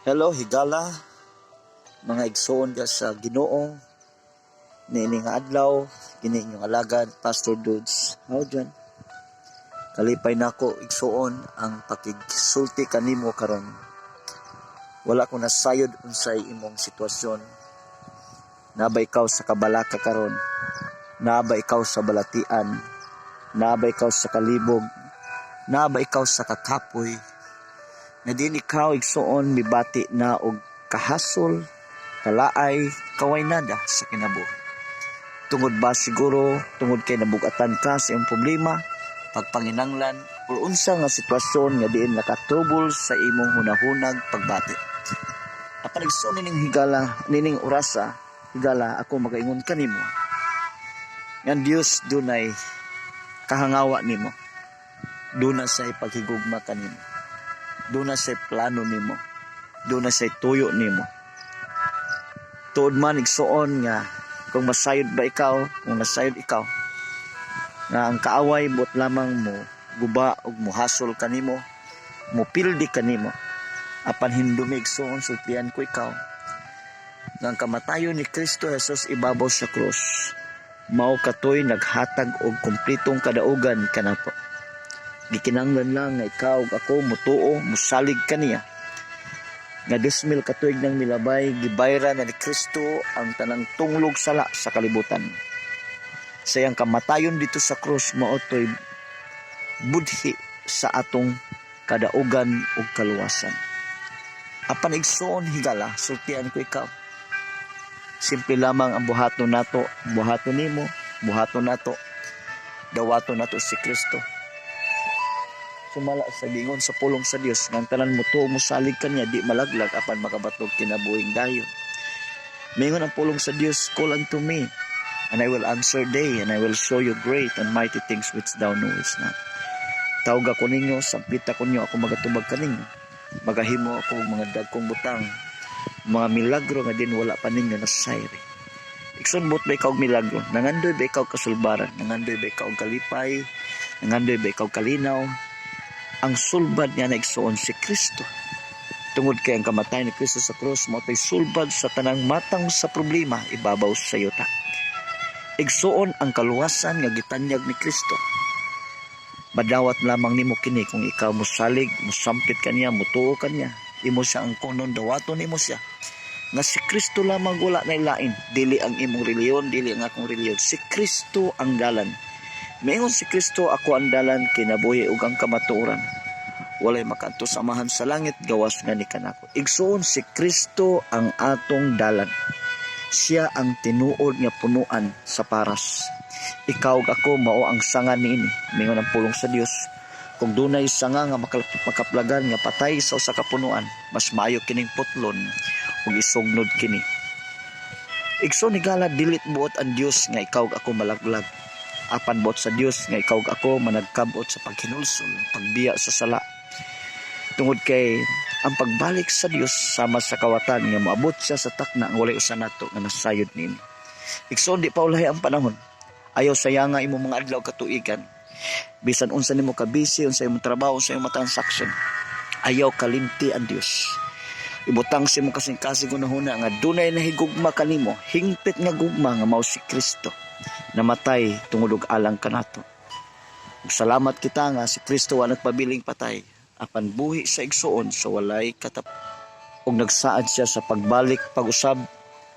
Hello, higala, mga igsoon ka sa Ginoo. Niini nga adlaw, kini inyong alagad, Pastor Dudes. How dyan? Kalipay nako, igsoon, ang pakigsulti kanimo karon. Wala ko nasayod unsay imong sitwasyon. Naa ba ikaw sa kabalaka karon? Naa ba ikaw sa balatian? Naa ba ikaw sa kalibog? Naa ba ikaw sa kakapoy? Na din ikaw, igsoon, mibati na og kahasol, kalaay, kaway nada sa kinabuhi. Tungod ba siguro, tungod kay nabugatan ka sa imong problema, pagpanginanglan, o unsa nga sitwasyon nga diin nakatubol sa imong hunahunag pagbati. Apan, igsoon, nining higala, nining orasa, higala, ako magaingon kanimo nga ang Dios dunay kahangawa nimo. Duna say paghigugma kanimo. Duna say plano nimo. Duna say tuyo nimo. Tuod man, igsoon, nga kung masayod ba ikaw, kung nasayod ikaw, nga ang kaaway buot lamang mo guba og muhasol kanimo, mupildi kanimo. Apan hindumi, igsoon, sultian ko ikaw nga ang kamatayon ni Kristo Jesus ibabaw sa krus mao katoy naghatag og kumpletong kadaugan kanato. Gikinahanglan lang nga ikaw ug ako mutuo, musalig kaniya. Nga 2000 ka tuig nang milabay, gibayran na ni Kristo ang tanang tunglog sala sa kalibutan. Sa iyang kamatayon dito sa krus, mao toy budhi sa atong kadaugan ug kaluwasan. Apan, igsoon, higala, sultian ko ikaw. Simple lamang ang buhaton nato, buhaton nimo, buhaton nato. Dawaton nato si Kristo. Sumala sa gingon sa pulong sa Dios nga ang tanan mo mosalig kaniya di malaglag apan makabaton og kinabuhing dayon. Mingon ang pulong sa Dios, "Call unto me and I will answer thee and I will show you great and mighty things which thou knowest not." Tawga ko ninyo, sampita ko ninyo, ako magatubag kaninyo. Magahimo ako og mga dagkong butang, mga milagro nga din wala pa ninyo nasayri. Igsoon, buot ba ikaw og milagro? Nangandoy ba ikaw kasulbaran? Nangandoy ba ikaw og kalipay? Nangandoy ba ikaw kalinaw? Ang sulbad niya na, igsoon, si Kristo. Tungod kay ang kamatayon ni Kristo sa krus mao to'y sulbad sa tanang matang sa problema ibabaw sa yuta. Igsoon, ang kaluwasan nga gitanyag ni Kristo, madawat lamang nimo kini kung ikaw mosalig, mosampit kaniya, motuo kaniya, imo siya ang kunon, dawaton nimo siya. Nga si Kristo lamang, wala na ilain. Dili ang imong reliyon, dili ang akong reliyon. Si Kristo ang dalan. Mingon si Kristo, "Ako ang dalan, kinabuhi ug ang kamatuoran. Walay makaadto sa Amahan sa langit gawas nga ni kanako." Igsoon, si Kristo ang atong dalan. Siya ang tinuod nga punuan sa paras. Ikaw ug ako mao ang sanga niini. Mingon ang pulong sa Dios, kung dunay sanga nga makaplagan nga patay sa usa ka punuan, mas maayo kining putlon ug isugnod kini. Igsoon, higala, dili buot ang Dios nga ikaw ug ako malaglag. Apan buot sa Dios nga ikaw ug ako managkabot sa paghinulsol, pagbiya sa sala. Tungod kay ang pagbalik sa Dios sama sa kawatan nga moabot siya sa takna ang walay usa nato nga nasayod niini. Igsoon, di pa ulahi ang panahon. Ayaw sayanga imong mga adlaw katuigan. Bisan unsa nimo ka busy, unsa imong trabaho, unsa imong transaction. Ayaw kalimti ang Dios. Ibutang sa imong kasing-kasing hunahuna nga dunay nahigugma kanimo, hingpit nga gugma nga mao si Kristo. Namatay tungod og alang kanato. Ug salamat kita nga si Kristo wa nagpabiling patay apan buhi sa, igsoon, sa walay katap. Ug nagsaad siya sa pagbalik pag-usab,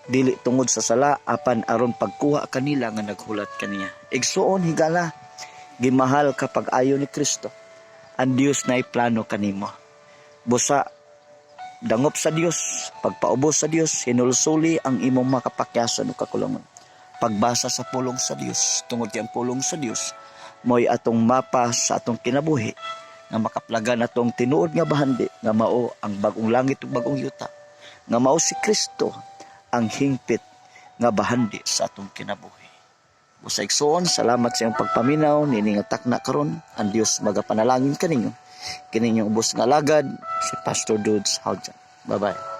dili tungod sa sala apan aron pagkuha kanila nga naghulat kaniya. Igsoon, higala, gimahal ka pag-ayo ni Kristo. Ang Dios naay plano kanimo. Busa dangop sa Dios, pagpaubos sa Dios, hinulsuli ang imong makapakyasan o kakulangon. Pagbasa sa pulong sa Dios, tungod kay ang pulong sa Dios mo'y atong mapa sa atong kinabuhi nga makaplagan atong tinuod nga bahandi nga mao ang bagong langit ug bagong yuta, nga mao si Kristo ang hingpit nga bahandi sa atong kinabuhi. Busa, igsoon, salamat sa iyong pagpaminaw niini nga takna karon. Ang Dios magapanalangin kaninyo. Kini inyong ubos nga alagad, si Pastor Dudes Haljan. Bye-bye.